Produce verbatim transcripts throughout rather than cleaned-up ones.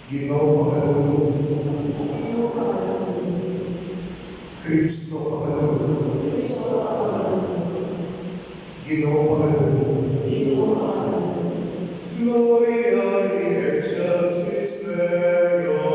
Ginu, pakalulu. Kristo, pakalulu. Ginu, pakalulu. Gloria in excelsis Deo.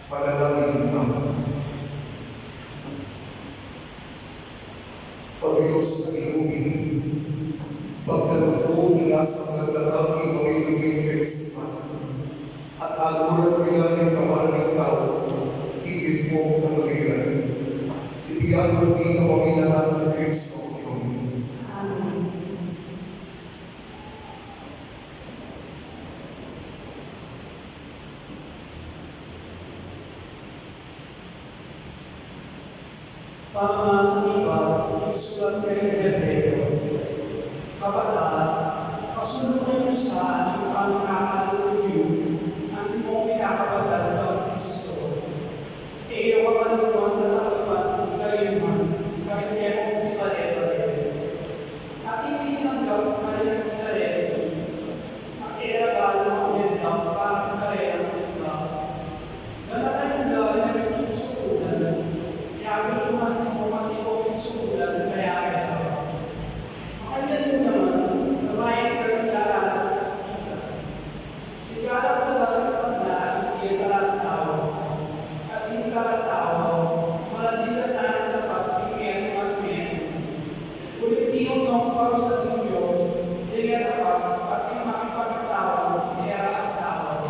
Panalangin tamu. O Dios a miyubing, pagkalub mu ing asambat da kang ipamilub ming kaisipan, at aluran mu la ring kaparang tau, ibie mu king kapaliran. Iti aduan mi king pamilatan nang Kristo, Ginu mi. Amen. Pamamasa king sulat kayang Hebreo. Kapatad, pasunduan yu sa ing pamikakalulud yu, anti mung mikakapatad kang Kristo. E yu kakaluluan na takipan ing kayuman, karin kekong mibale-bale. Atin tinanggap karin ing kareti, at e ra balang miyendang para kareng tau. Ganaka ing gawan ning susukulan, e ya ku siya man ing mapatibuk ing sukulan, kaya e ra. Makanyan mu naman, na mayap karing daralan a kasakitan. Ing galak na daralan king kekang asawa, at ing asawa, malandi la sanang tapat king metung at metung. Uling ing parusa ning Dios, deng tapat at king makipagtawa, king asawa.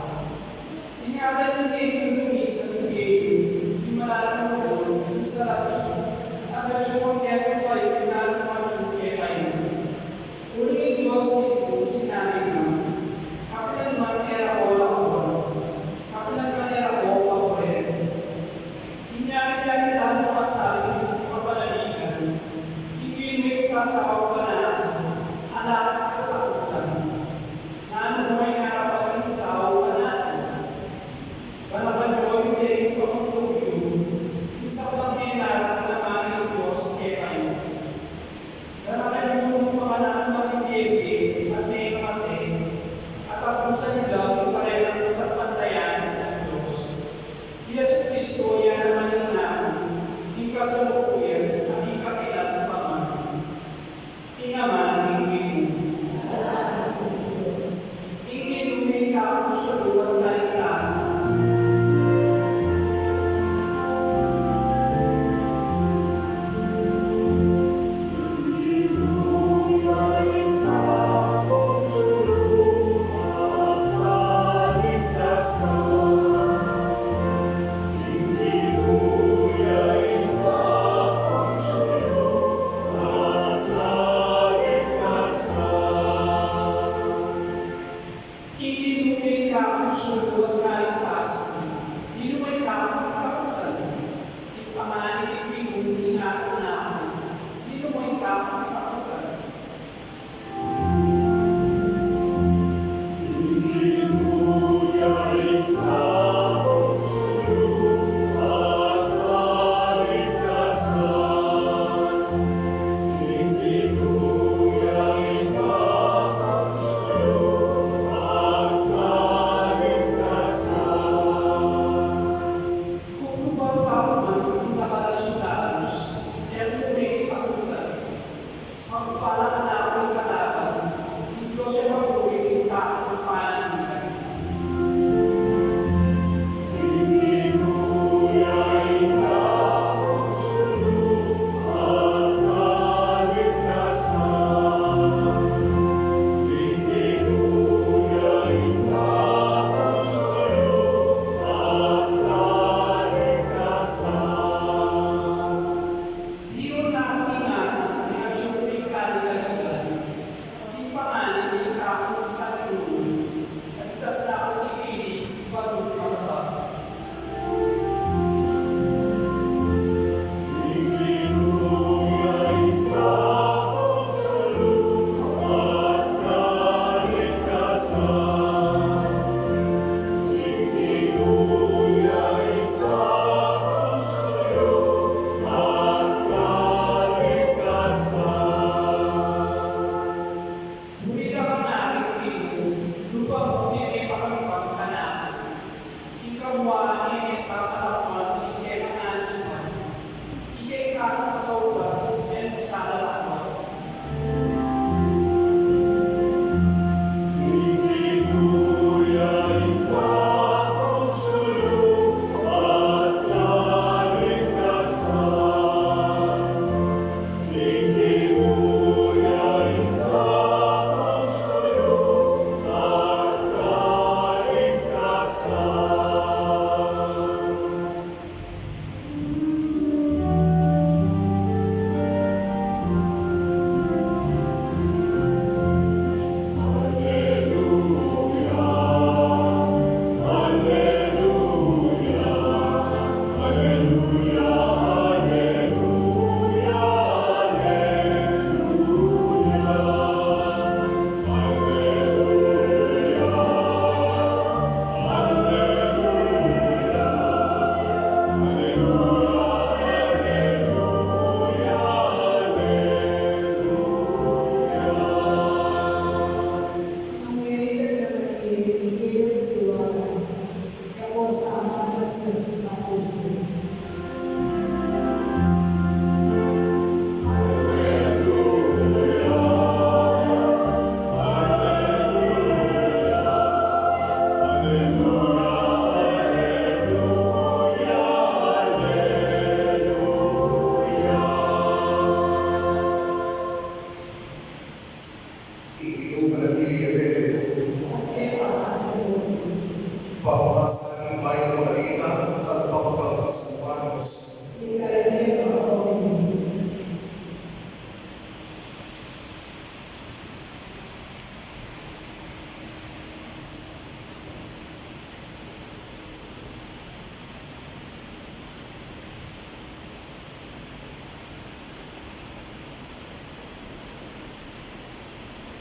Ing atin ing metung ning isa't ing metung, ing malalam a lugud, ing salapi, at maging kontento kayu king atin ing atyu kekayu. Uling ing Dios mismu sinabi na, kapilan man e ra ko lakuan, kapilan man e ra ko paburen. Inya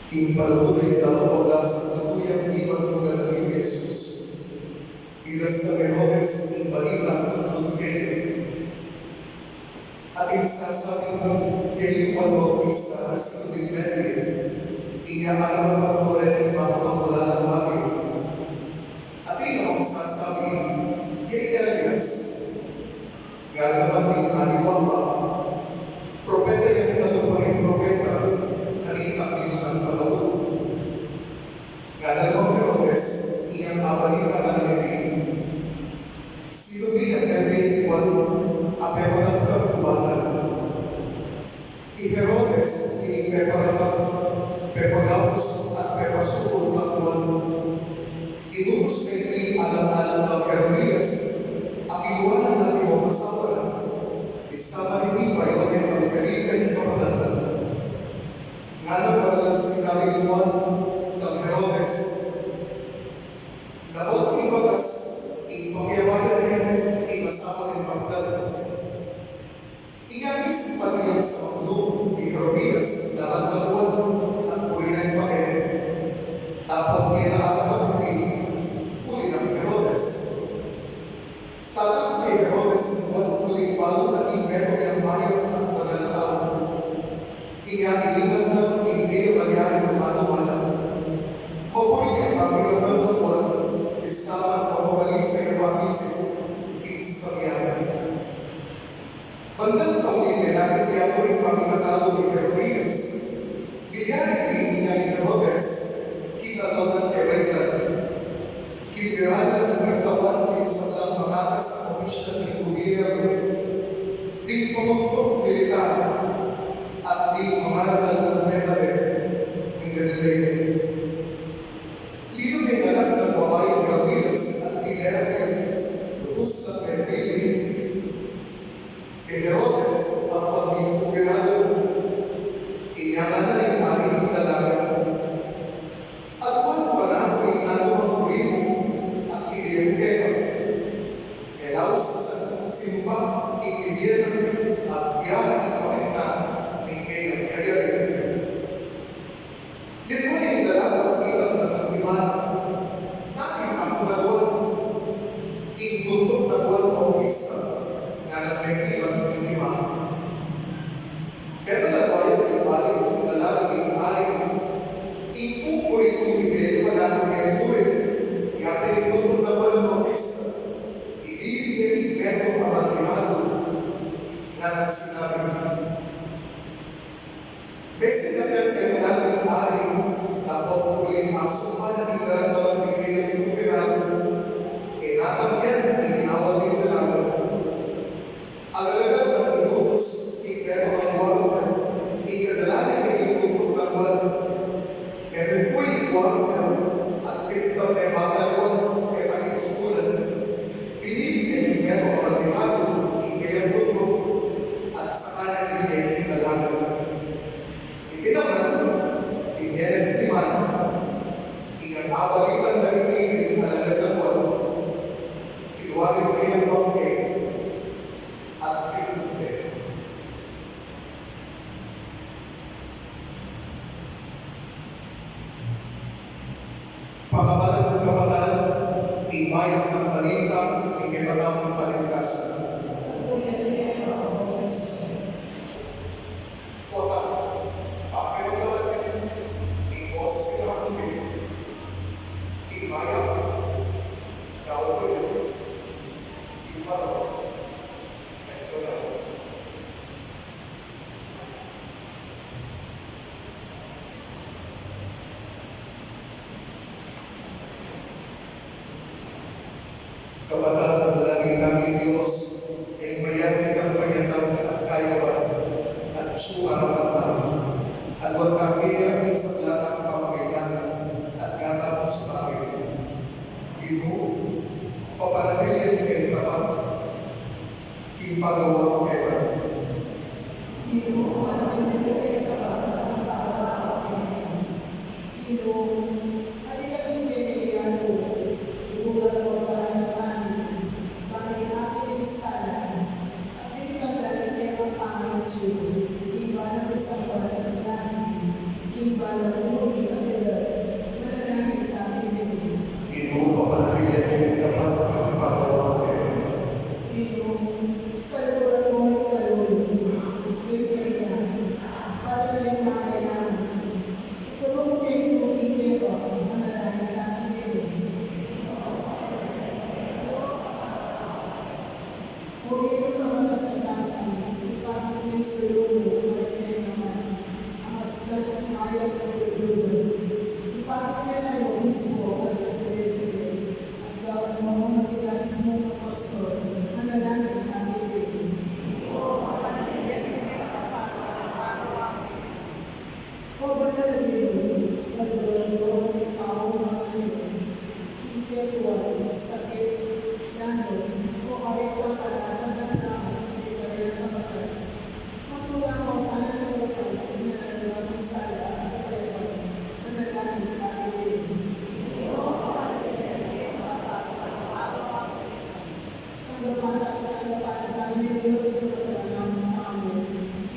King panaun a ita, pagkasang nanu yang ibat mung lagyu i Jesus, miras nang Herodes ing balita tungkul kaya. Atin sasabi, "Iya i Juan Bautista a sinubling Henry, inya arapan da reng mangulagang bage." Atin namang sasabi, "Iya i Elias." Ngana naman ning aliwa pa, "Propeta yang kalupa ring propeta karing minunang panaun." Ngana namang Herodes, inyang abalita na niti, "Sinubli yang Henry i Juan a pepatanggap ku bata." I Herodes, ing peparatang, pepagabus, at pepasukul kang Juan. Inubus na iti alang-alang nang Herodias, a kinuanan na ing asawa na. Ista na niti, payawan ne kang Felipe, kapatad na. Ngana para sinabi ning Juan kang Herodes, "Labat king batas, ing pakiabayan ne ing asawa ning kapatad." Inya misipat yang sumangnud i Herodias laban kang Juan, at purinan ne pa kaya. Dapot kaya na agad iti uli nang Herodes. Tatang kang Herodes ing Juan, uling balu na ing metung yang mayap at banal a tau. Inya ininam na ing kayang malyaring lumalu-lala. Maburi yang pakiramdam nang Juan, ista nang mapabali ya pangisip king sasabian. Bandang tauli, menakit ya pu ring pamikatalu nang Herodias. Milyari ing ina nang Herodes king aldo nang kebaitan. King biranan, nagtauan ning sablang matatas a opisyal ning gubyernu, ning pamungkung militar, at ning mangaral nang mebale ning Galilea. Lino ding anak nang babai nang Herodias at ni Herodias, lubus nang mebili. I Herodes, ampo ing gobernador, inya ngana ning ari king dalaga, "Aduan mu kanaku ing nanumang buri mu at ibie mu keka." E laus na simpa ing bibie na at biahe ing pamenta ning kayang kayari. Linwan ing dalaga, ibat na kang ima na, "Nanu ing aduan mu?" "Ing buntuk nang Juan Bautista," ngana ning ima na. Mebale ing balik ning dalaga king ari, "Ing buri kung ibie yu kanaku, e mu burin." "Yapin ing buntuk nang Juan Bautista, ibie yu king metung a bandiradu," ngana sinabi. Mesikat yang kailangan ning ari, dapot uling asupan na ning daramdaman ning kayang gobernador, e natanggihan ing ginawa ning dalaga. Agad-agad nang inubus ning metung a guardia ing kadalanan ning buntuk nang Juan. Metung pu ing guardia at pinta ne bakal Juan e pati sukulan. Binili ne ning metung a bandiradu ing kayang buntuk at saka ne binye ing dalaga. Iti naman, binye ne king ima na. Inyang abalitan na iti ring alagad nang Juan, kinua ne ing kayang bangke at tinupok ne. Pakabatan ning kapatad, ing mayap a balita ning kekatamung kaligtasan. Kota, pakiramdaman ing boses ning anghel, ing mayap, daun, ing palawa, ing palawa. Kapatad, panalangin kami, Dios, e mayap itang panyatang at kayawan at sumara pang tau. Aduan ta kaya ing sabla tang pangailangan at ngatapus tamu. Ginu, papanatili ing kekatamu. King pagawa ku keka. Ginu, manatili ku keka, king pagawa ku keka. Ginu, atin ing pepagyaman ku, ibuga ku sa kekami, bang ing aku ing sala, at ing pagdali kekang pangayatsu, king balang kasambalan at lahi, king balang uri Sulumu, at ngayon naman, ang aslat ng ayat ng pagdududa. Ipakit mo yan ay obispo at presidente, at gawin mo ang masigasig mong apostol, manalangin at ibigin. O banal a Ginu, pagdalalo at ikaw ang anyo, king kayatuan, sakit, danum, o karetang kalasan ng tau, king kanilang kapatid. Magtulak mo sana ng kapatid na naglalang sala at kapayapaan, manalangin at ibigin. Tanggap sa, tanggap sa amin ng Diyos ang kasalanan ng tao.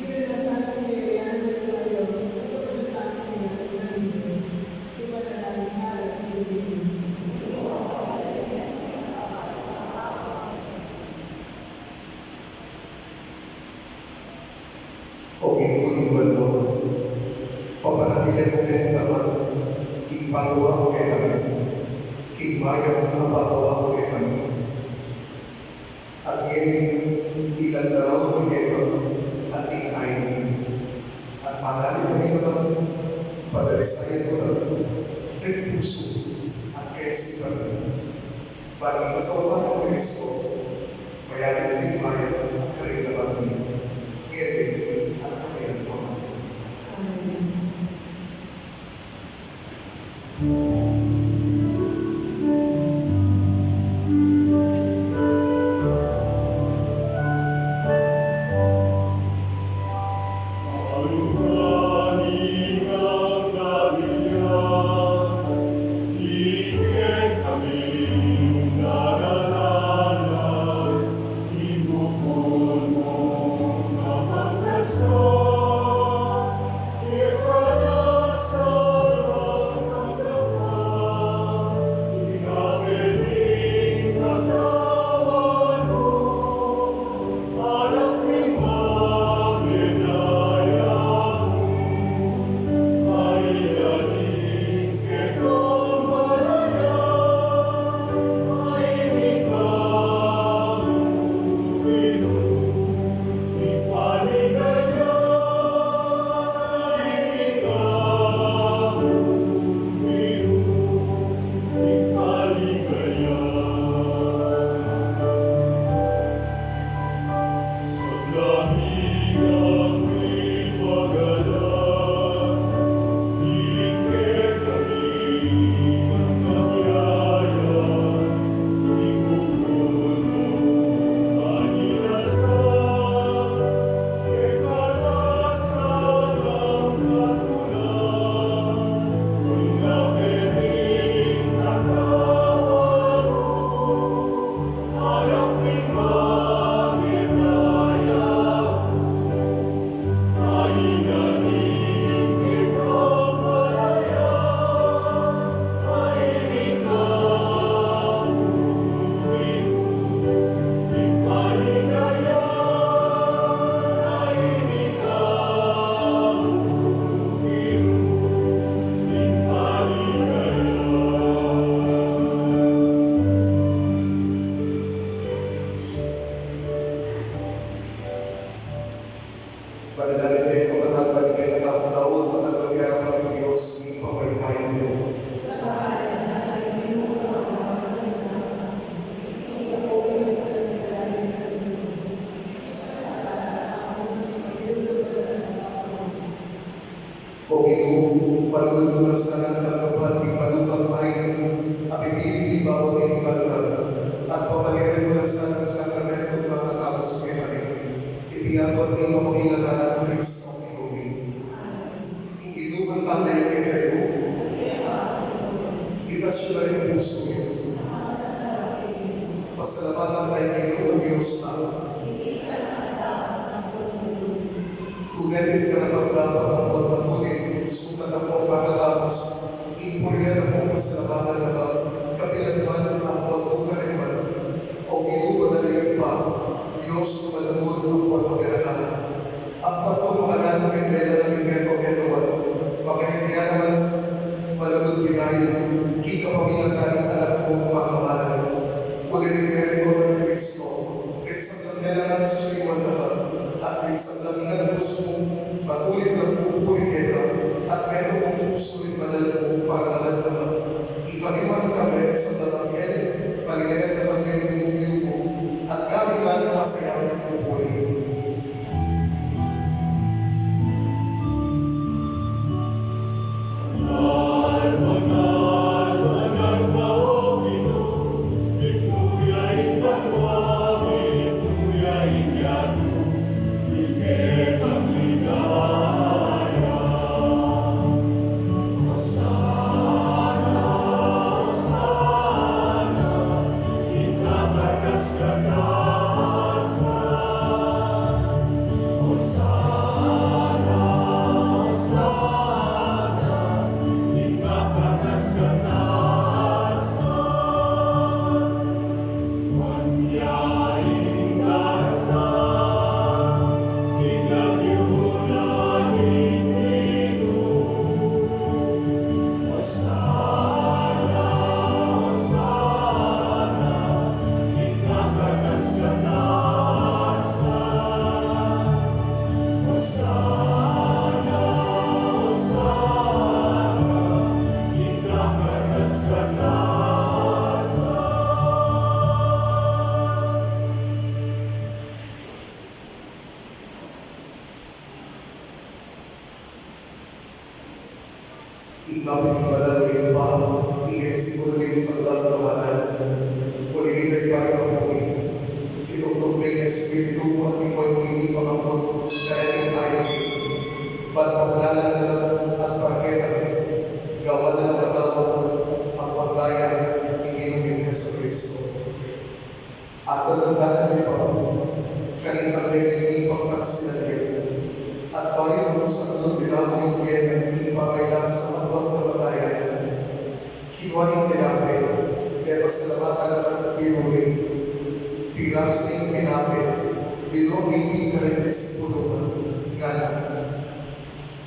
Irinasal ang kayarian ng tayo, at kapagkatapos niya ang Panginoon. Ipanalangin ka at ibigin. O Ginu ning banua, papanatili mu keng tapat ing pagawa mu kekami, king mayap a pagawa mu kekami. At ngeni, ilantaran mu kekami anting ain mi. At manalangin kami naman, padalisayan mu la ring pusu at kaisipan mi. Ban king kasawakan nang Kristo, mayari kaming mayap karing laman mi, ngeni at kapilan pa man. Amen. Panalangin kayu, kapatad, ban king kekatang tau, matagal karapat ning Dios ing pamayan mu. O Ginu, palugud mu la sanang tanggapan ing panukapan a pipili mi bayu king altar, at papanyari mu la sanang sakramentung makakabus kekami. Iti aduan mi kapamilatan nang Kristo Ginu mi. Ing Ginu mantabe ya kekayu. Itas yu la ring pusu yu. Pasalamatan taya ing Ginung Dios tamu. Tune king karapat-dapat ampon matulid, sukat ampon makakabus, ing purian ampon pasalamatan na ka, kapilan man ampon nukarin man. O Ginu, banal a Ibpa, Dios a malugud ampon maganaka, ampo makananu king lelangan ning meko-meko, makanyan ya naman malugud binayu king kapamilatan ning Anak mung makabanal, uli ring merekomendar nang Kristo, king sangkatauhan a susuyuan na ka, At king sablang inalpus mu, magulid lang pupuri keka, at metung mung puksu ring banal mu, parangalan mu la. Ikami man, kayabe ning sablang anghel, paligayan da kang miyubyu mu, at kami ngan masayang pupuri. Ikami, banal a Ibpa, ika ing simbulu ning sablang kabanalan. Uli na nita, Ibpa, ing Espiritu mu, at ikayu ing pangambut kareng ayap mi, ban pagdalan na at paraketa mi, gawan na ning patawad, ing pagdaya ning Ginu ming Jesucristo. At dadandanan mi pa kanitang deni pagtaksilan ya, at bayu na pu sa dinan ning bie ning pamagkasakit at kamatayan, kinua ne ing tinape, pepasalamatan da at pinuri, pirasu ne ing tinape, dinua ne iti kareng disipulo na, ngana: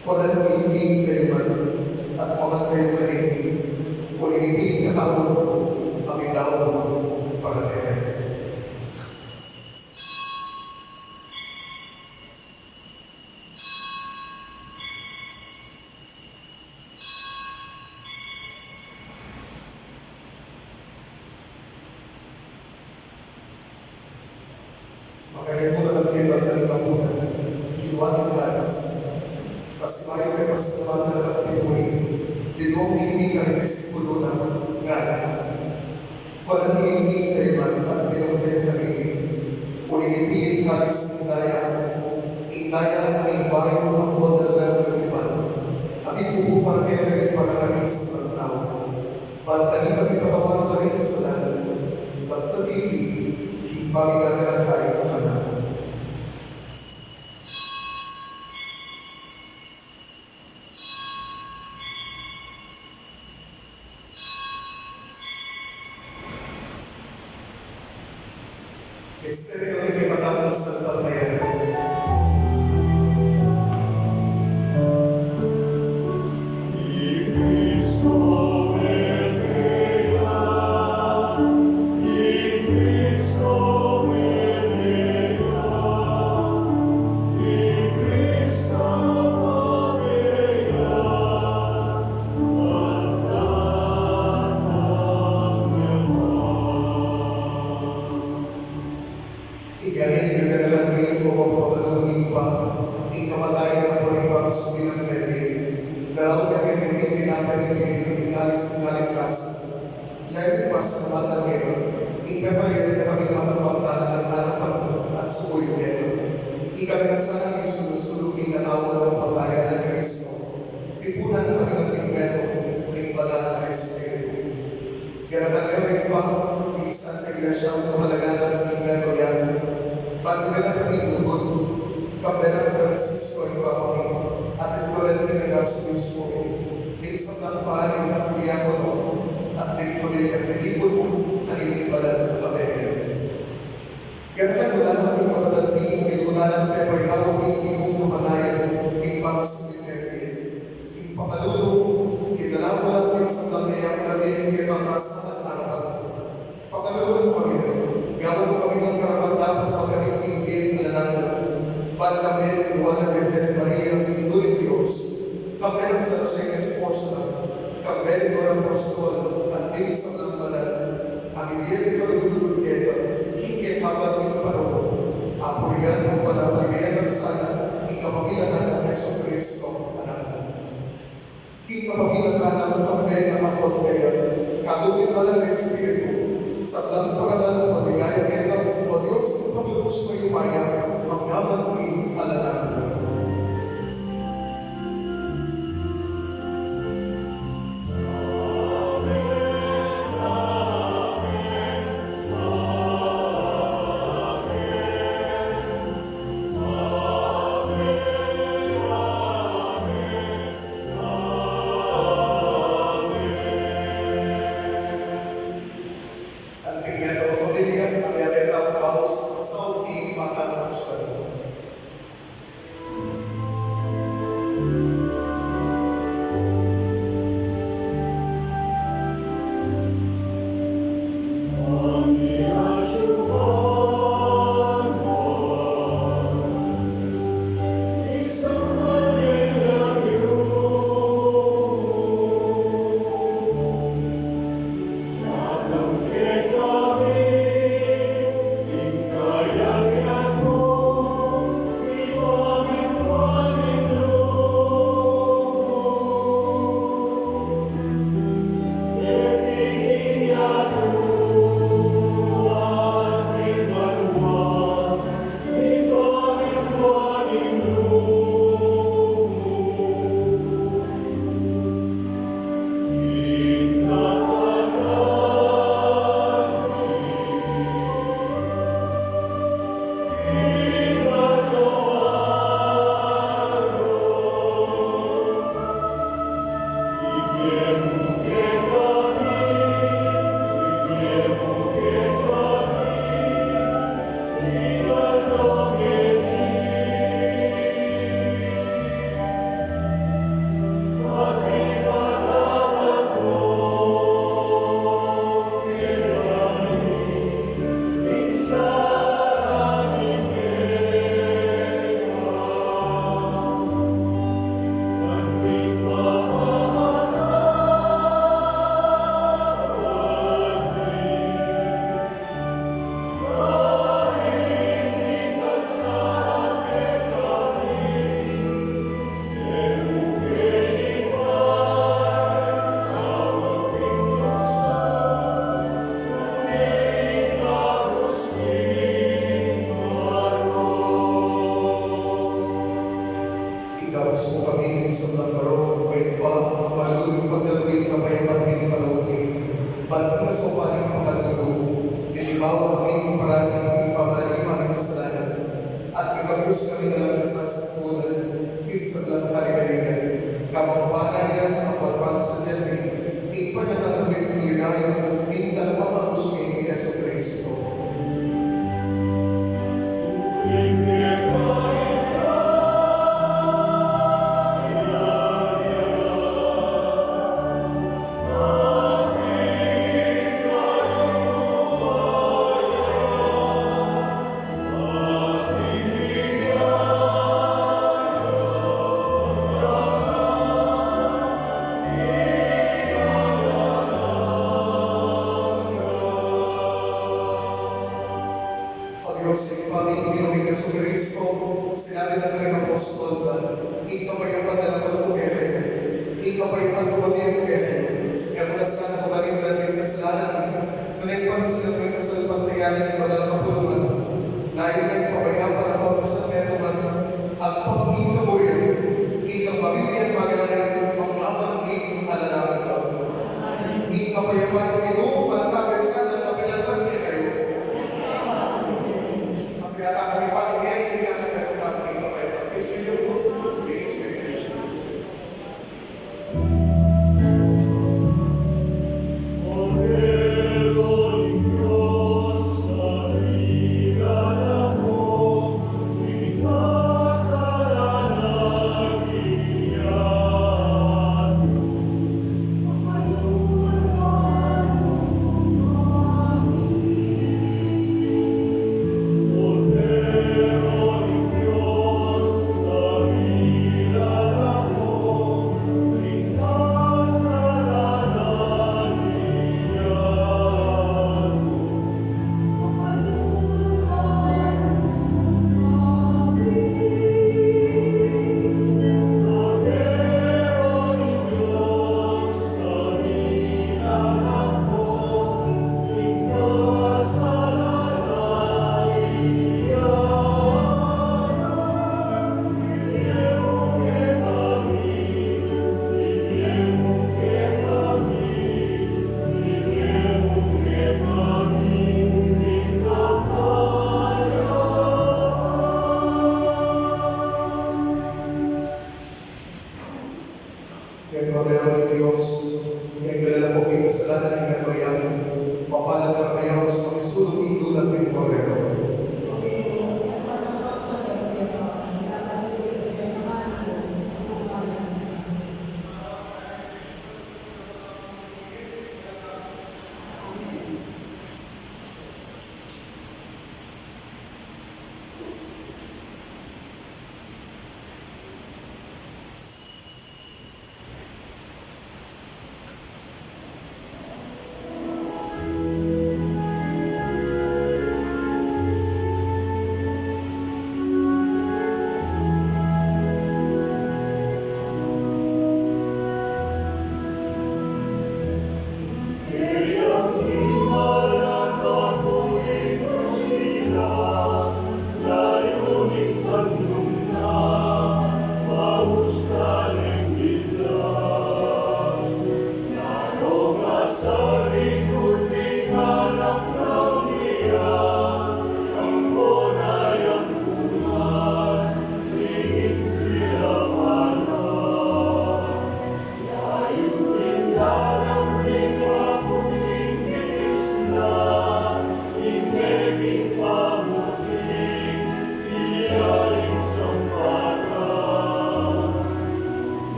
Kuanan yu iti, kayu man, at mangan kayu kaniti, uling iti ing katawan ku, a midaun para kekayu. Makanyan mu naman kaya, bang kaning apunan, kinua ne ing kalis, pasibayu pepasalamatan da at pinuri, dinua ne iti kareng disipulo na, ngana: Kuanan yu iti, kayu man, at minum kayu kaniti, uling iti ing kalis ning daya ku, ing daya ning bayu at mabudal a lagyu, a mibubu para kekayu at para karing sablang tau, ban kanita mipatawad la ring kasalanan, at iti ing pamigaganaka kanaku. Misteryu ning kekatamung salpantayanan. Ika ngeni, gaganakan mi, o mapapalulu ming Ibpa, ing kamatayan ampon ing pangasubi nang mebie. Daraun mi kekami ing tinape ning bie at ing kalis ning kaligtasan. Lalu ing pasalamatan mi ing pepairan da kami mapagtangan king arapan mu at sukuyu keka. Ikami ngan sana ing sulu-sulu king katawan at kamatayan nang Kristo. Tipunan na kami ngan king metung ning Banal a Espiritu. Ganakan me, o Ibpa, ing Santa Iglesia mung mahalaga nang king metung ya, ban ganakan ing lugud, kambe nang Francisco, Ibpa mi, at i Florentino, Ignacio Obispo mi, ding sablang pari, diakono, at ding pamilya, tinipun mu kaning banal a pepairan. Ganakan mu la naman ing kapatad mi, minuna nang pepailawan ning iyung kamatayan, ing pangasubi ning mebie. Ing pakalulu mu, kilalawan mu la ing sablang meyari king kekang kasalan at arapan. Pakaluluan mu kami, gawan mu kami king karapat-dapat magkalingking bie alang angga. Ban kambe ning Nuan a Birhen Maria, Indu ning Dios, kambe nang San Jose a esposo na, kambe ring apostol, anting sablang banal a mibie king kalugud-lugud keta, king kekaban ning panaun, apurian mu at panaun ing kapamilatan nang Jesucristo, Anak mu. King kapamilatan na, kambe nang ampon kaya, kaduling banal a Espiritu, sablang parangal at paligaya keta, O Dios, ing paglubus mayupaya, manggaman king alang angga. Anting mie, o familia, a mie, mie, tamu, vamos, sa uti, mata, mata. Ikabus mu kami king sablang marok, o Ibpa, manunung king pagkalugud ning kapayapan king panaun mi. Ban king saupan ning pakalugud, minibawa kami king parati king pamanalipan ning kasalanan, at ikabus kami na lang king sasakupan king sablang karigalingan, kapagpanayan, kapagpagsadyan mi ing panyatang ning ligaya ning Talapangabus mi, i Jesucristo. O Dios, Ibpa mi, ing Ginu ming Jesucristo, sinabi na karing apostol na, ing kapayapan na naman ku kekayu, ing kapayapan ku mibie ku kekayu, e mu sana ugarin ding kasalanan, nune ipansinan mu ing kasalpantayanan ning banal a kapulungan, dayun na ing pabayapa na pamasa metung, agpang ning kaburian, ikang mabibie at maganari, manggaman king alang angga. Ing kapayapan ning Ginu manatili sana at manatili kekayu. Masigatan yu, ing pamanyubling kapayapan. Ing Espiritu, ing Espiritu.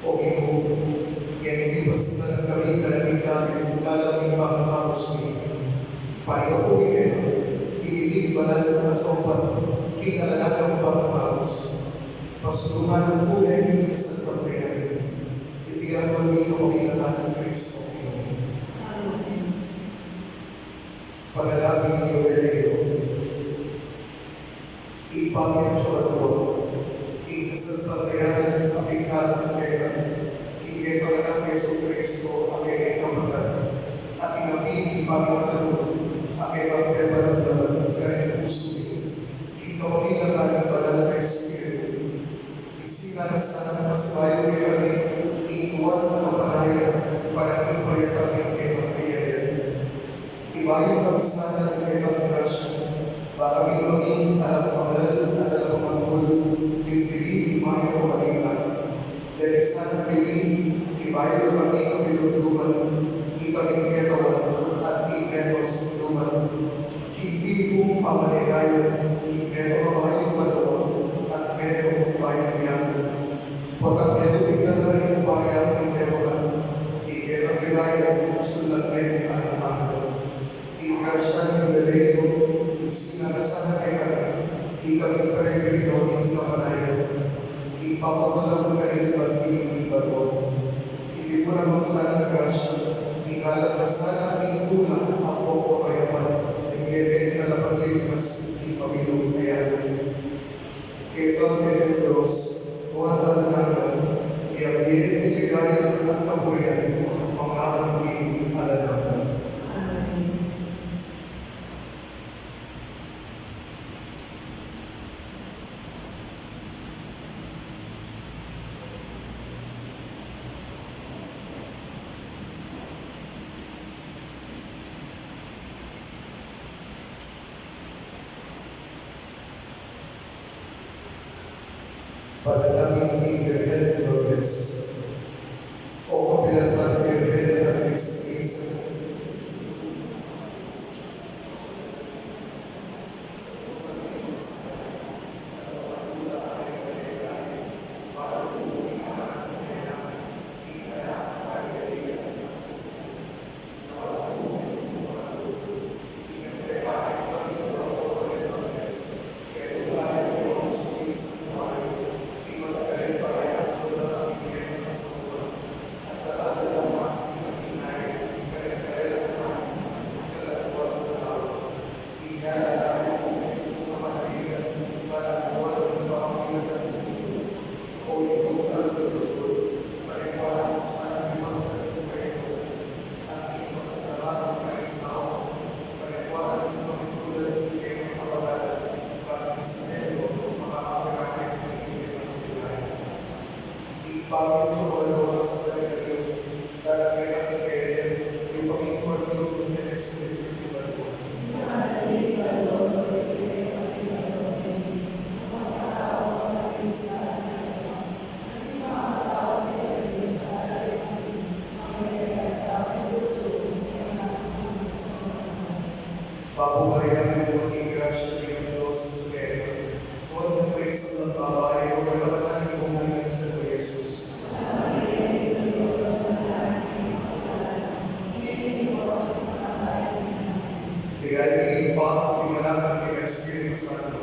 O Ginu, ngeni mipasinta na kami karing galang ning pangakaus mi. Paiyabe mu kekami ing banal a saupan king alang anggang pangakaus. Pasundulan mu ne ing kasalpantayanan mi. Iti aduan mi kapamilatan nang Kristo. Amen. Panalangin ning Jubileo. Ibpa mi, atiu king banua, ing kasalpantayanan a pigkalub mi keka, king kekang Anak, i Jesucristo, a kekang kapatad, at ing amping pamipalagua a kekang peparamdaman karing pusu mi, king kapamilatan ning Banal a Espiritu. Isinasa na pasibayu mi kekami ing tuan a kapanayan para king payatang ning kekang kayabe. Ibayu kami sana ning kekang grasya, ba kami maging alang magal at alang pamangkul king pili ning mayap a balita. Deni sana pili, ibayu kami kapinunduman, ikaming ketawan at ing ketawan sunduman. King pipung pamaligayan, king mekabayung banua, at mekabayung yalu. Potang metung ing tanda ning upaya ning Dios, ing kekang ligaya, sundan me king alang angga. Ing grasya ning Jubileo, isinasa na kekami, ikaming peregrino ning kamatayan, ing pamagkulang karing bantili ning banua. Iti pung magsala grasya, ing kaligtasan at ing tula a poko kayapan, ing kekeng Tagapagligtas, ing pamilung ayan. Keka, kekang Dios, o alang angga, ing bie, ing ligaya, at kapurian, mangga man king alang angga. Amen. Panalangin king Birhen Lourdes. O kapilanman Birhen a Krismisa, Bapu Maria, mitmu ka king grasya, ing Ginu atyu keka. Nuan ka karing sablang babai, at nuan ya naman ing bunga ning atian mu, i Jesus. Ligaya ning Ibpa, ning Anak, at ning Espiritu Santo.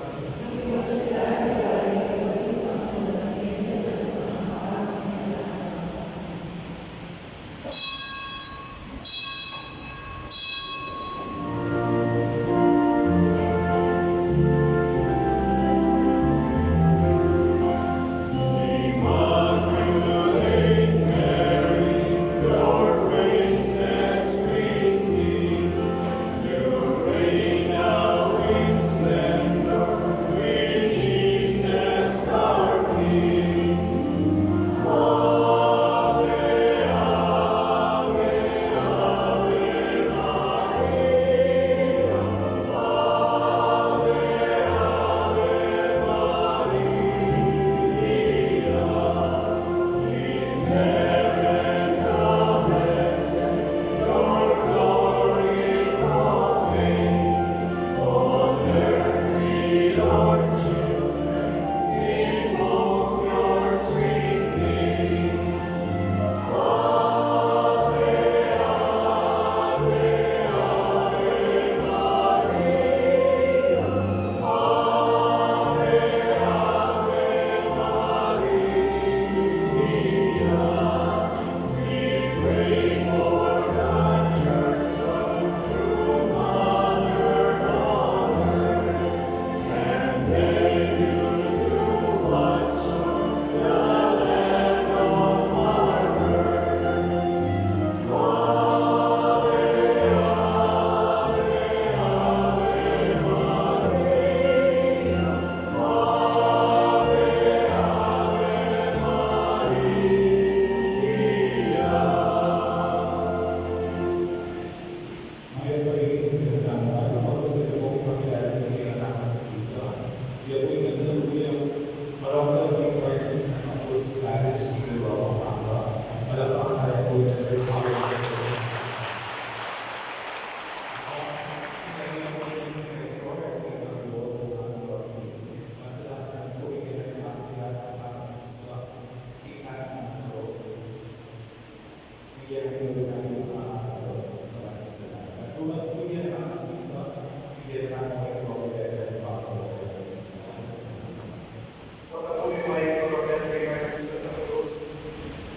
Pagkatuloy, may program kay Martin Santa Cruz.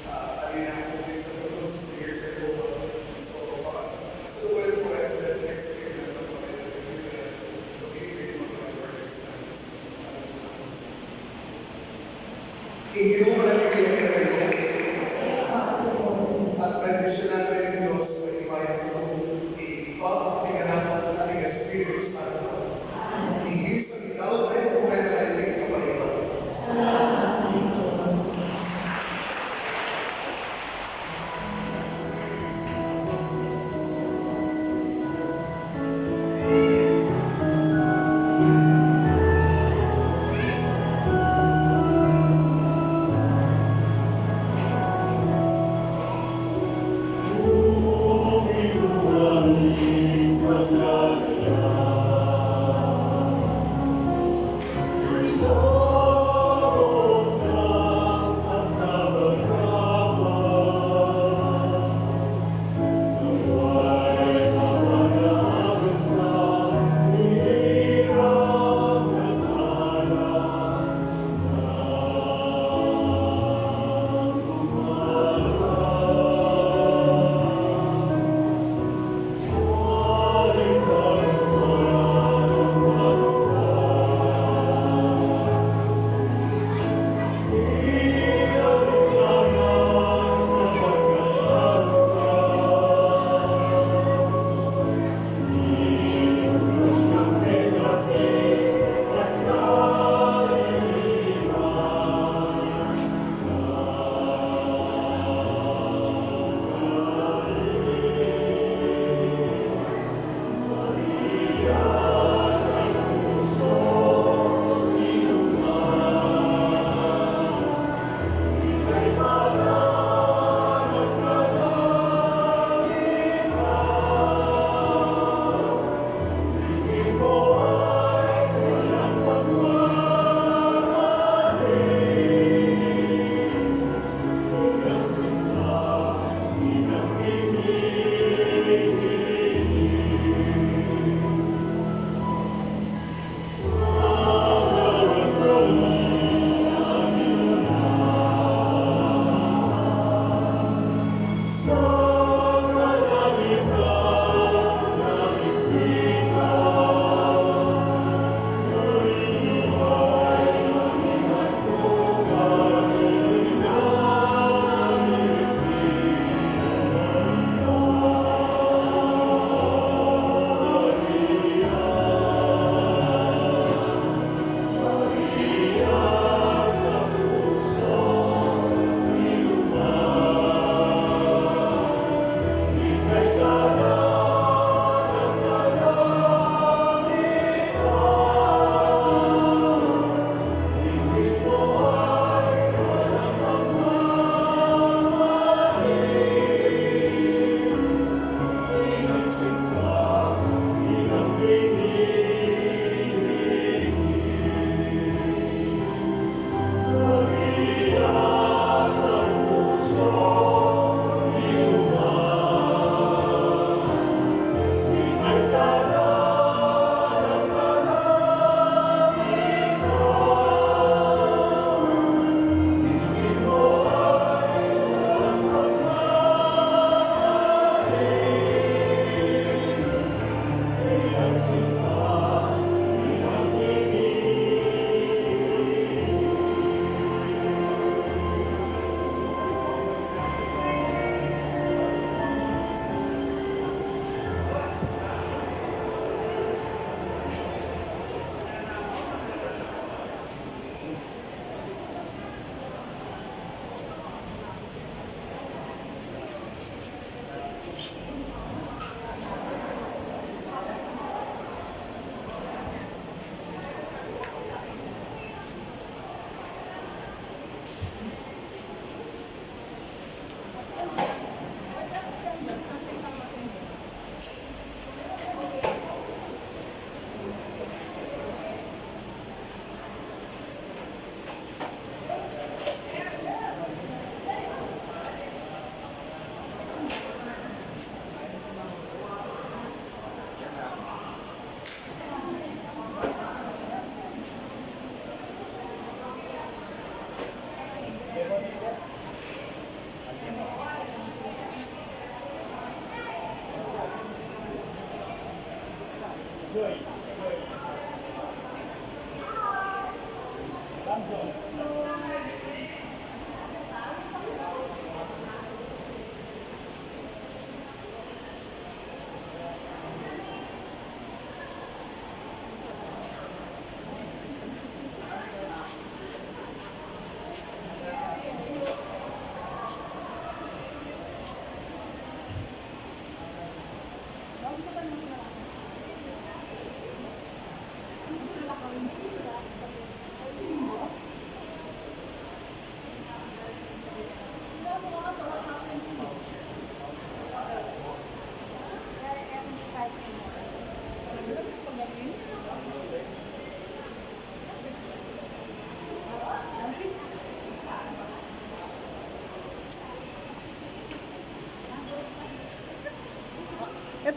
Ah, kanina ako kay Santa Cruz, two years ago. So, pakas-, kasalukuyan po, President, President, Hindi mo na bibigyan kayo. At may gusto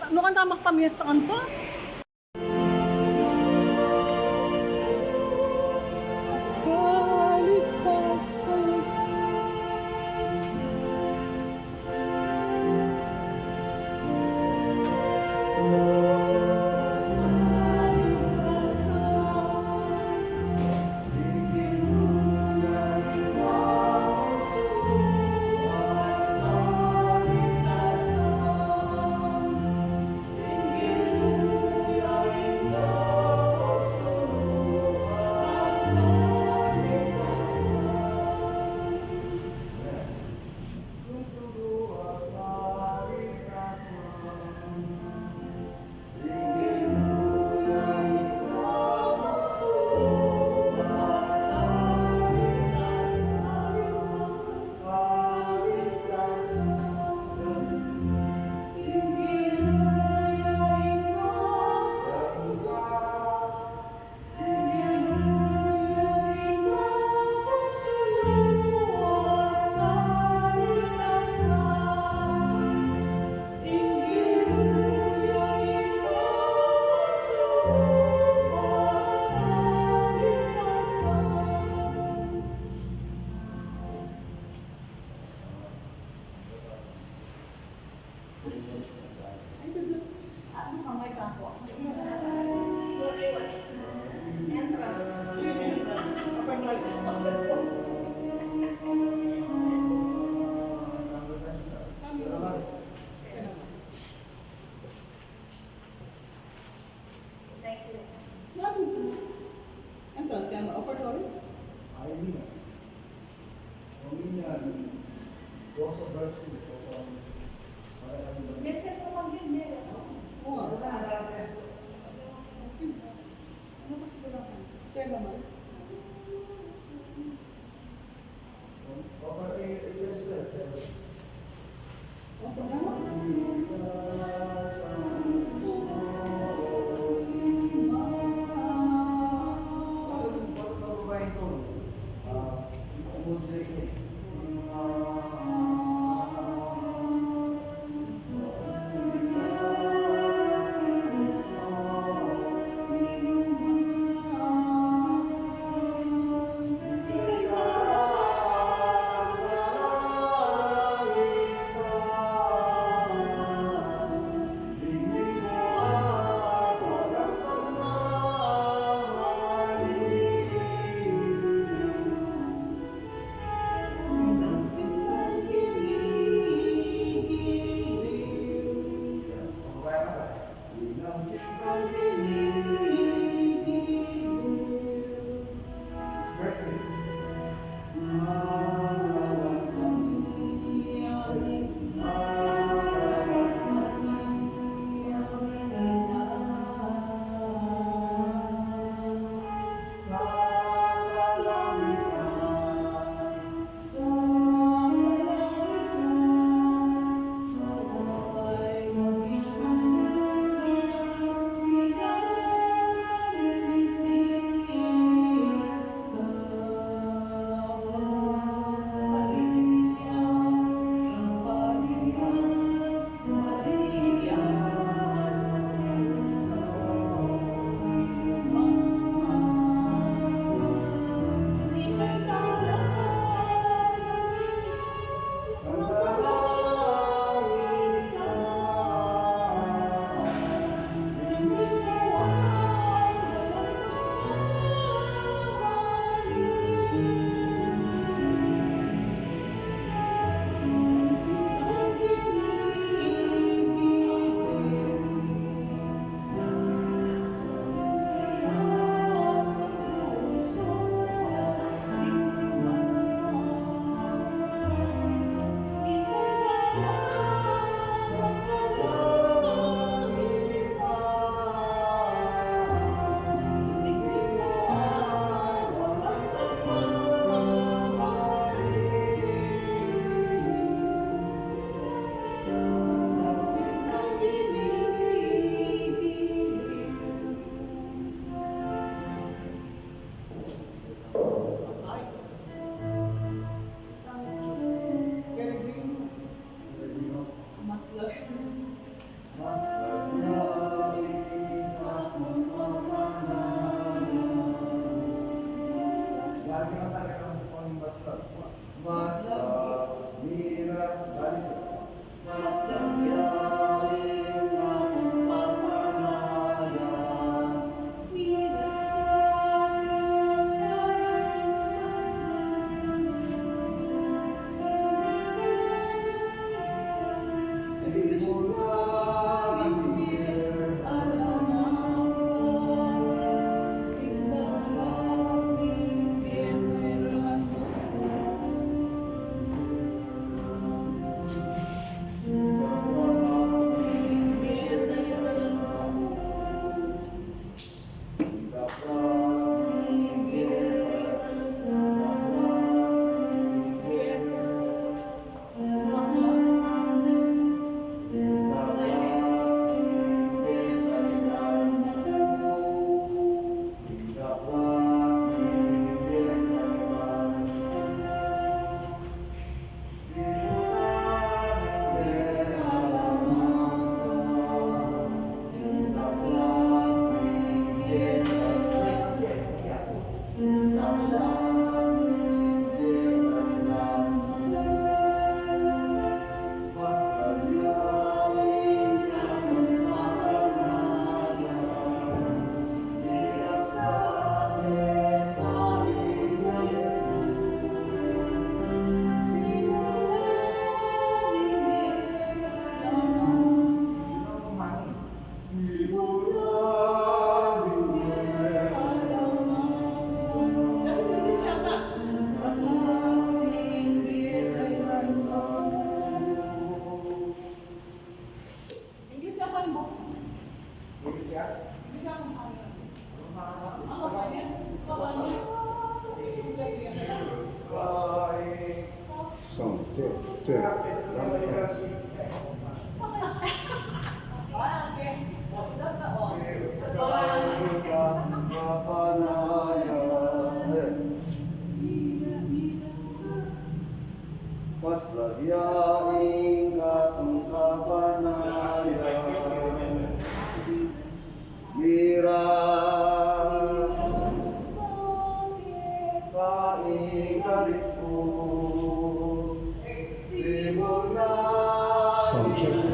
Nung kanta makapamiesta kanita? Kaligtasan. Thank you. Entrance yan, offertory? Ay, hindi na. Kami yan, dosa verse two, o, um, para kami ba? Yes, sir, po, pag yun, meron. Oo nga. Ano kasi ba lang? Stella Maris? Sound check, check. Mas lagya ing kapangkapanayan. Mira. Kaing kaliku. Simula. Sound check.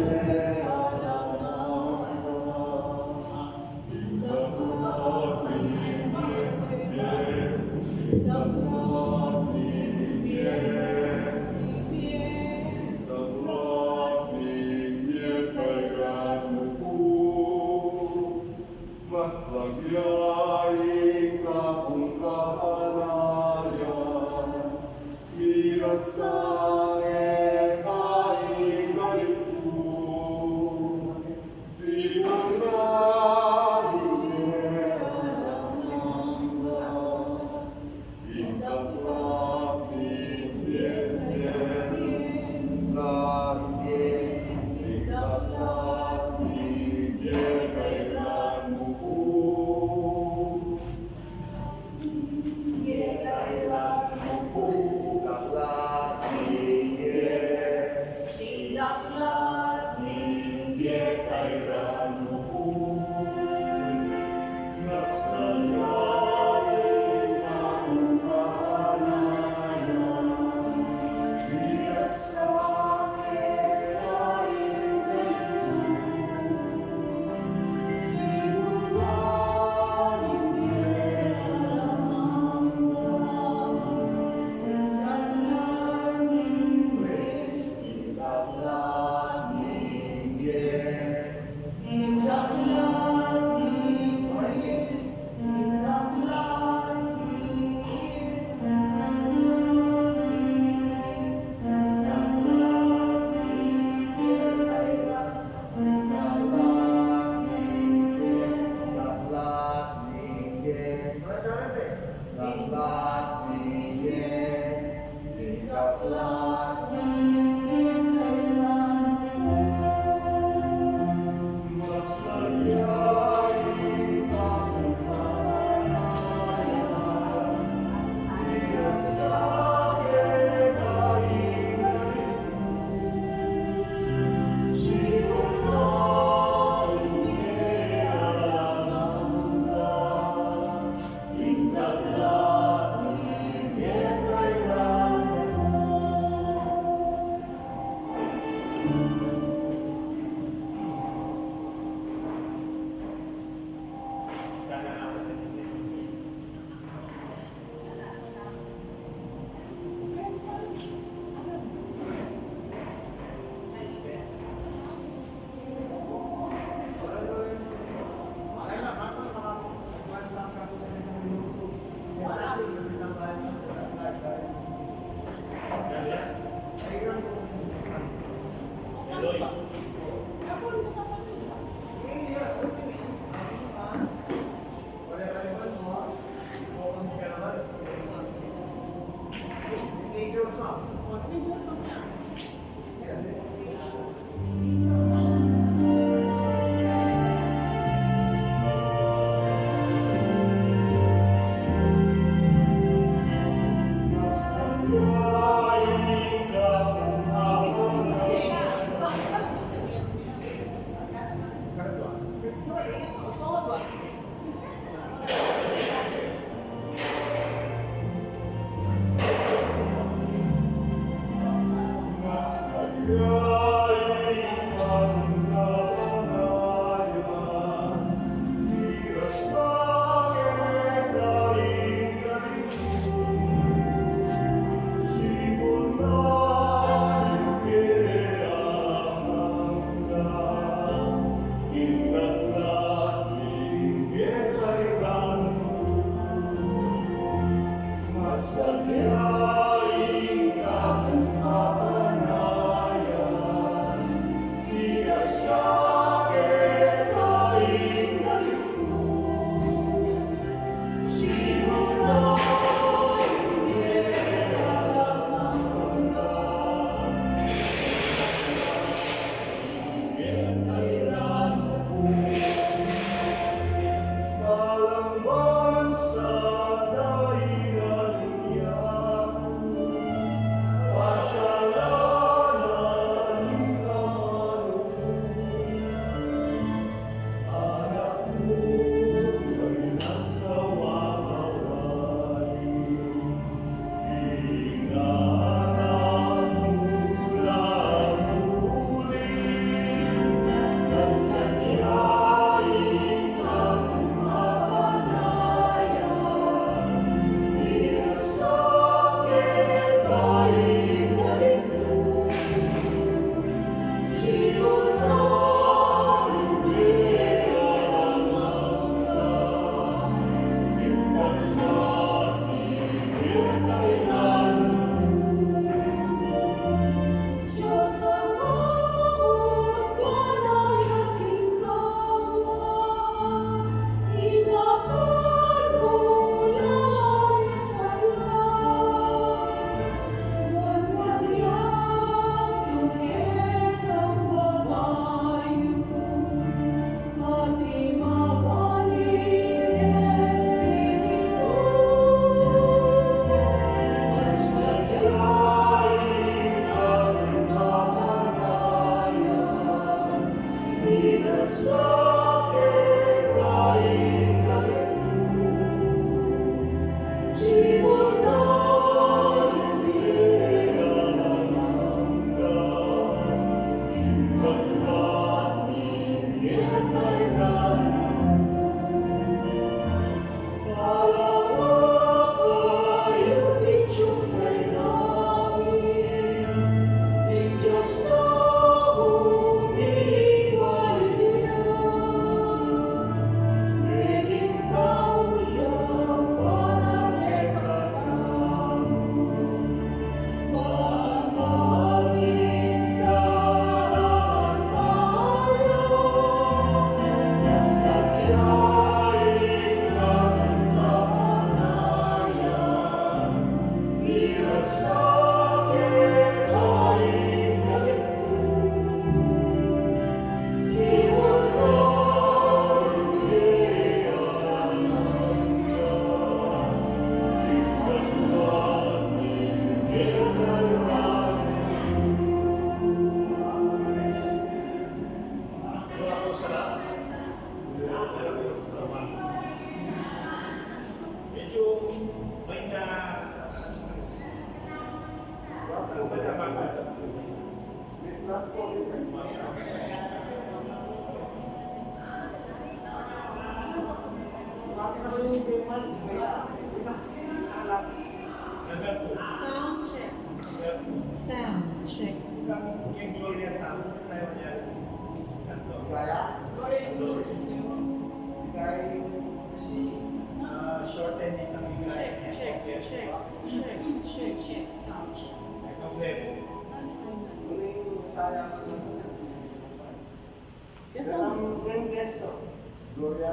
Sound check. Sound check. Check, check, check, check, check, check, sound check. Yes, sir. Gloria.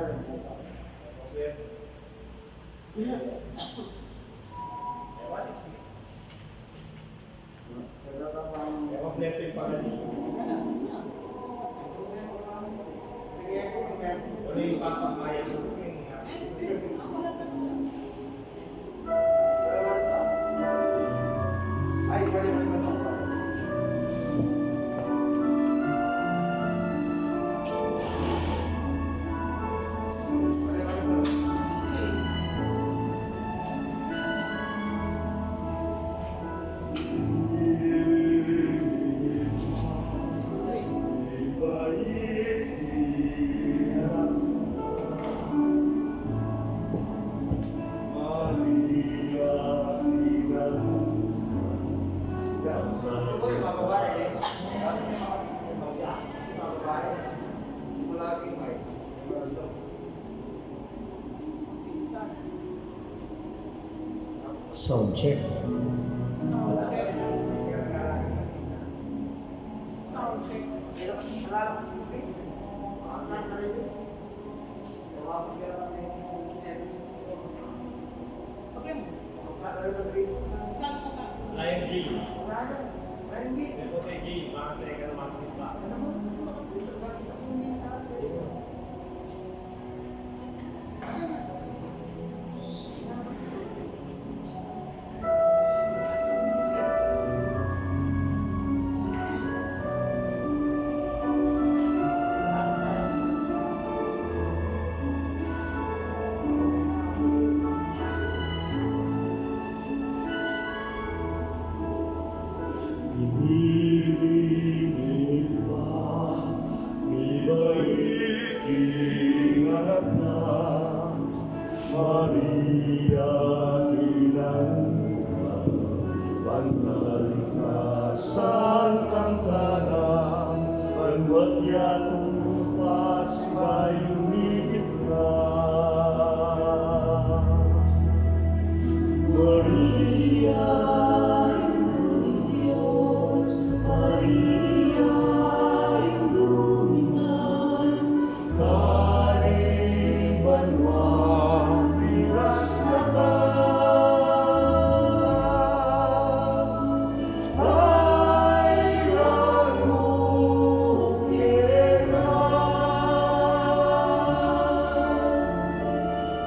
Sound check. Ryan Gil. Ryan Gil. Ini pa, mibait king anak na, Maria, Inang, ban kaligtasan kang tanan, ban wari king lupa, sibayu mitit na. Maria, Indu ning Dios, Maria, Indu ning Ibpa, karing banua miras na ka. Ay, lalu kena.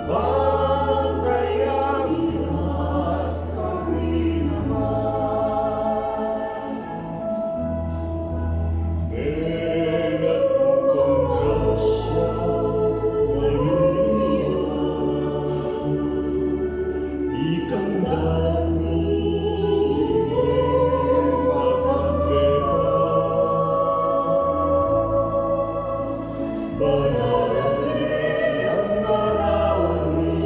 Bang kayang iras kami naman. Metung kang grasya, Maria, ikang dati, ikang kapagpeta. Banal a Birhen, larawan mi,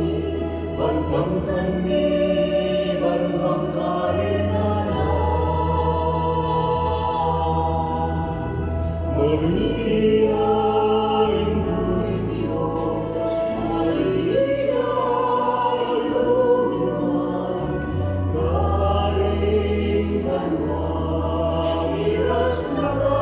ban kamtan mi, ban bangkarin na. Maria, Indu ning Dios, Maria, Indu ning Ibpa, karing banua miras na ka.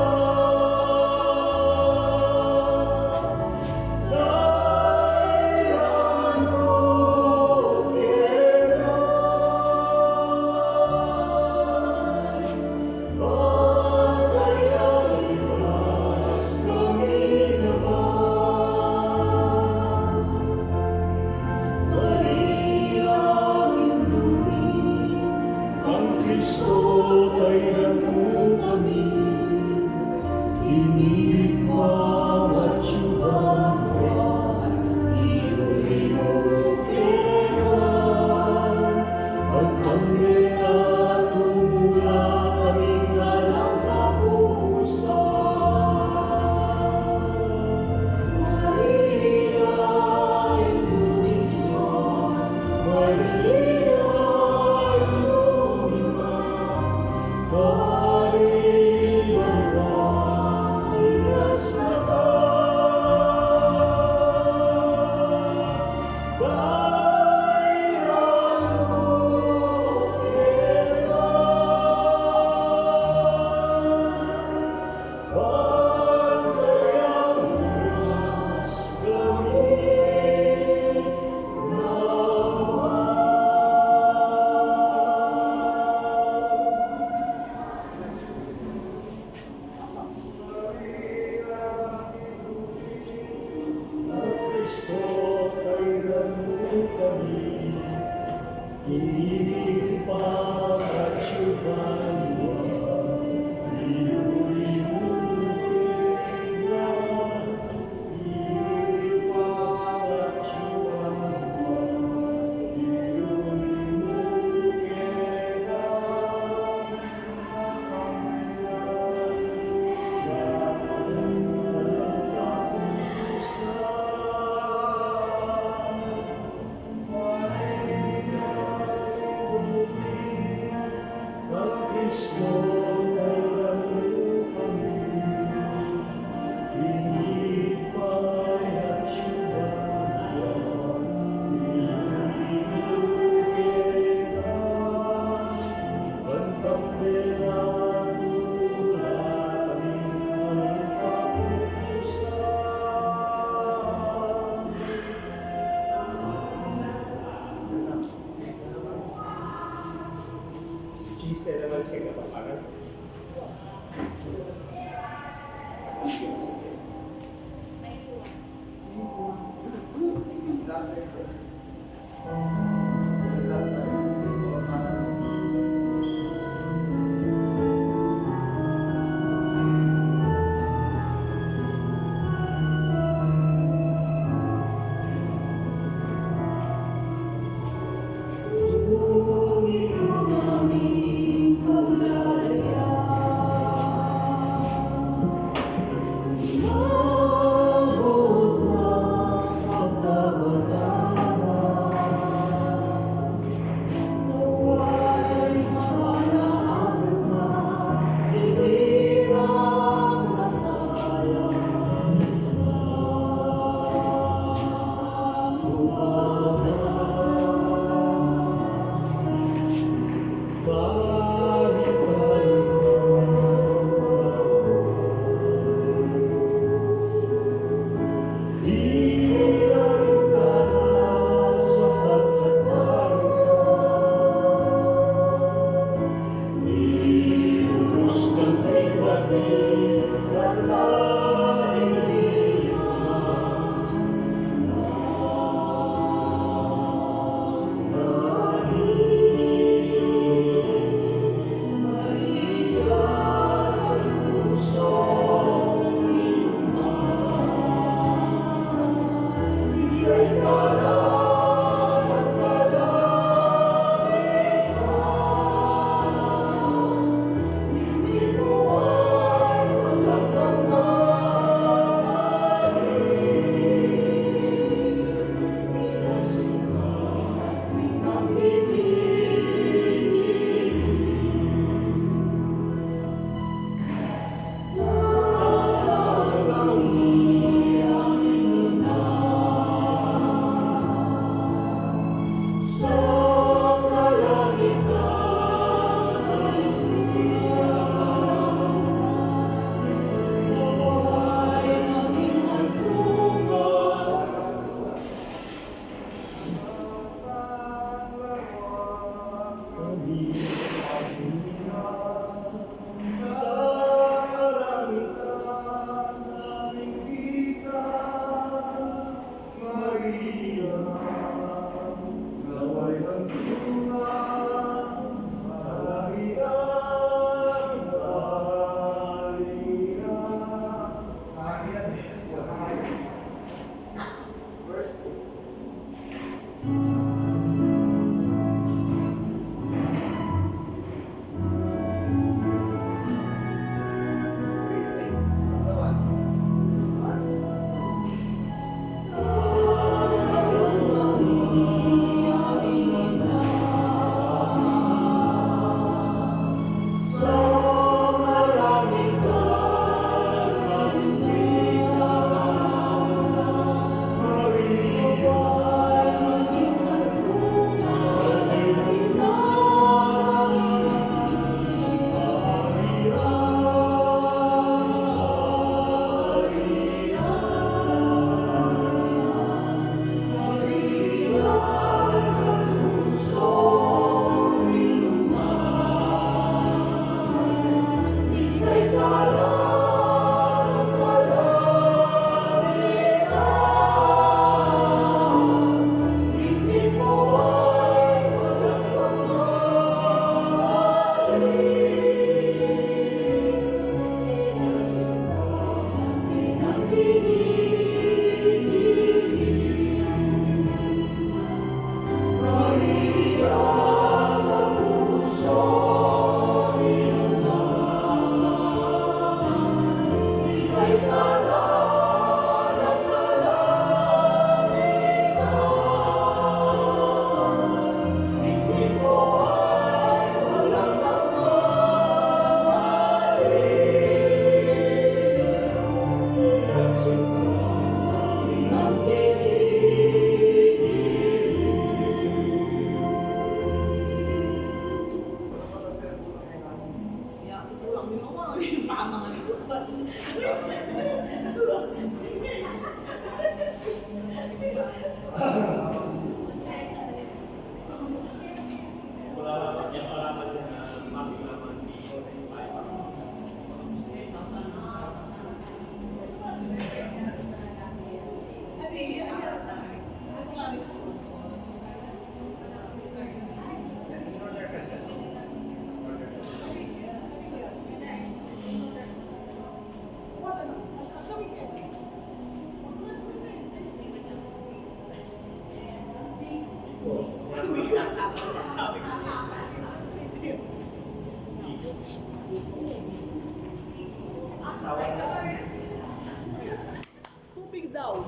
Tubig daw.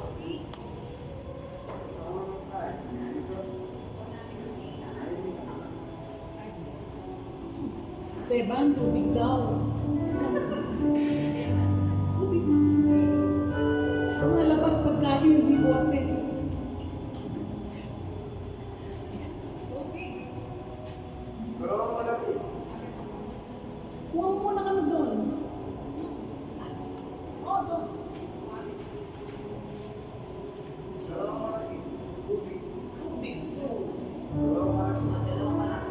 Teban, tubig daw. Tubig. Lumalabas pagka hindi boses. Kuha mo muna kami dun. O, dun. Tubig. Tubig. Dalawa pa lang.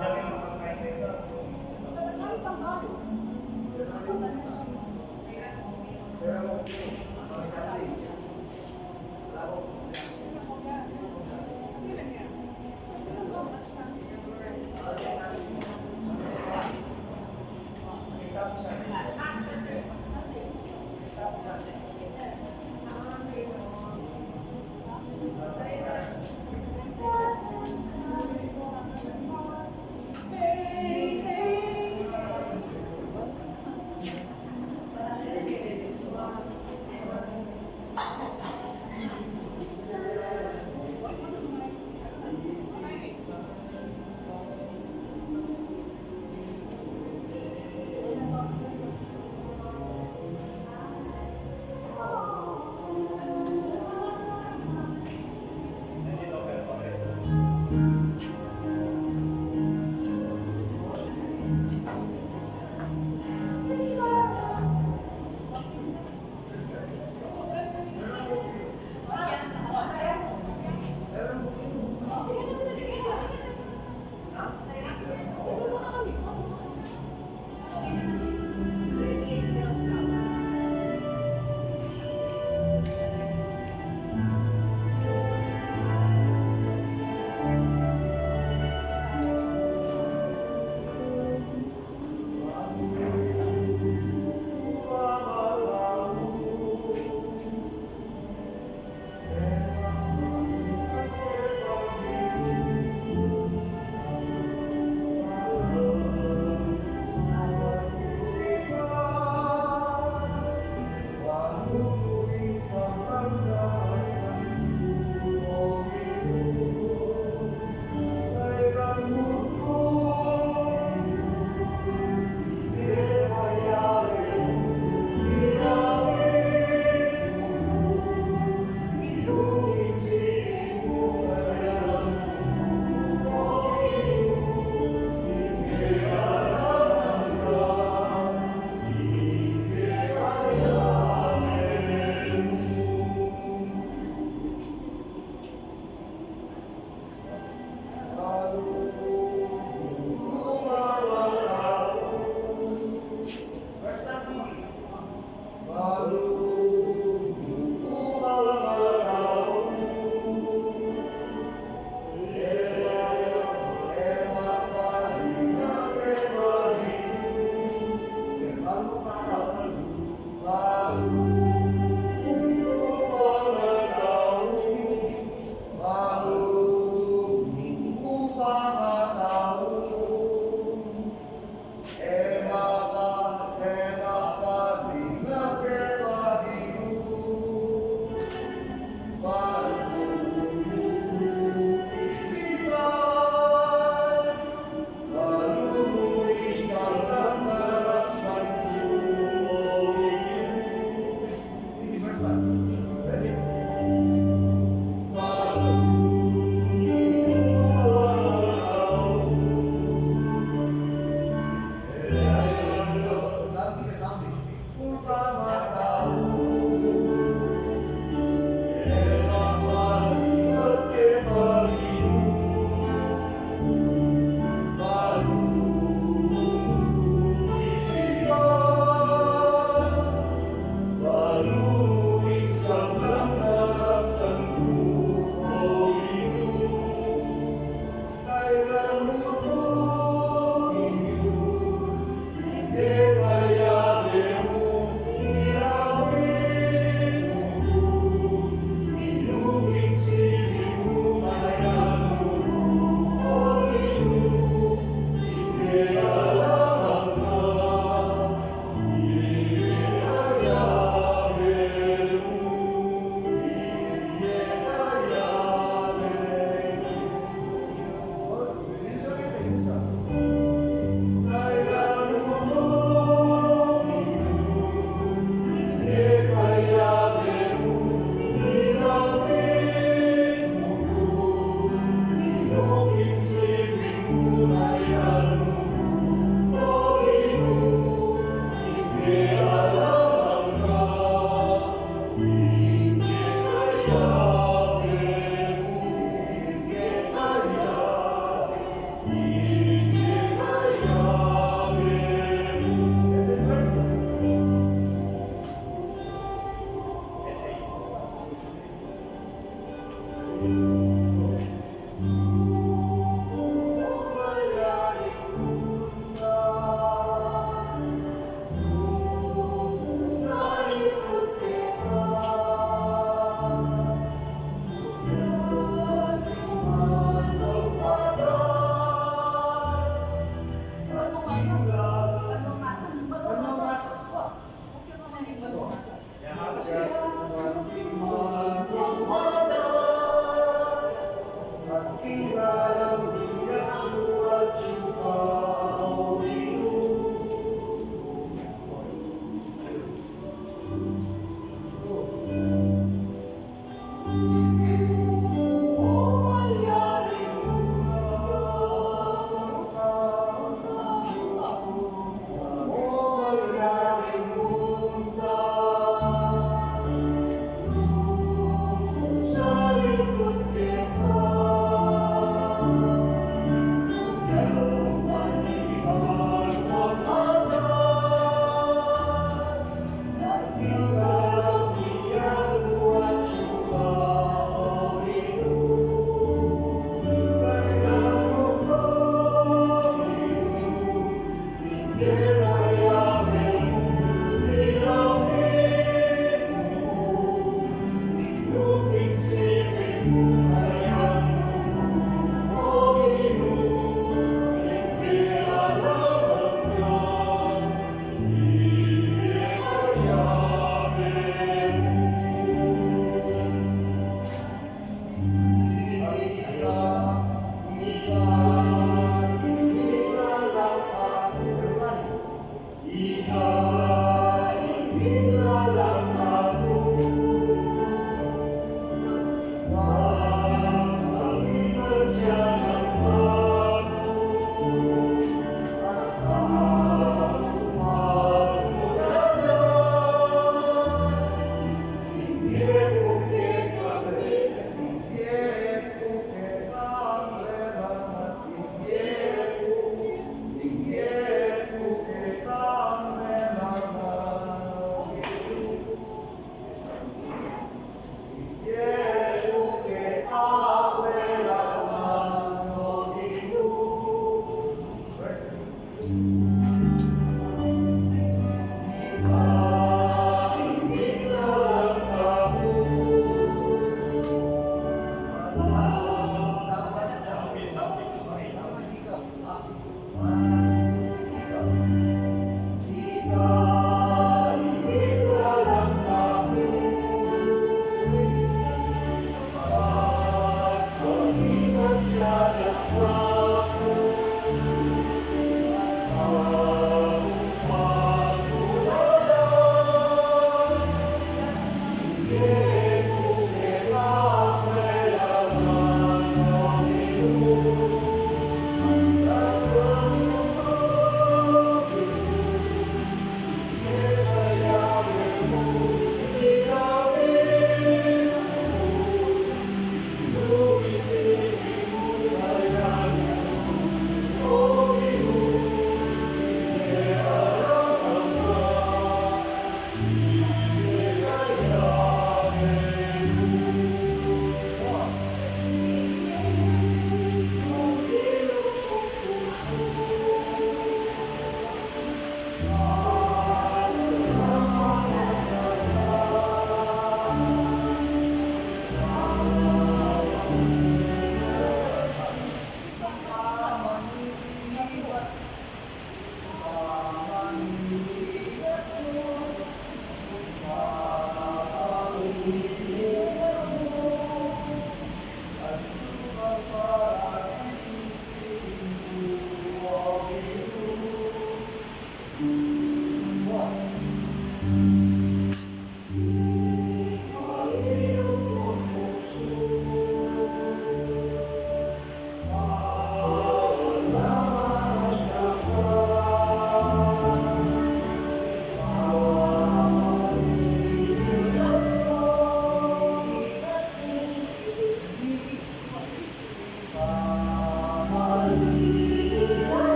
Yang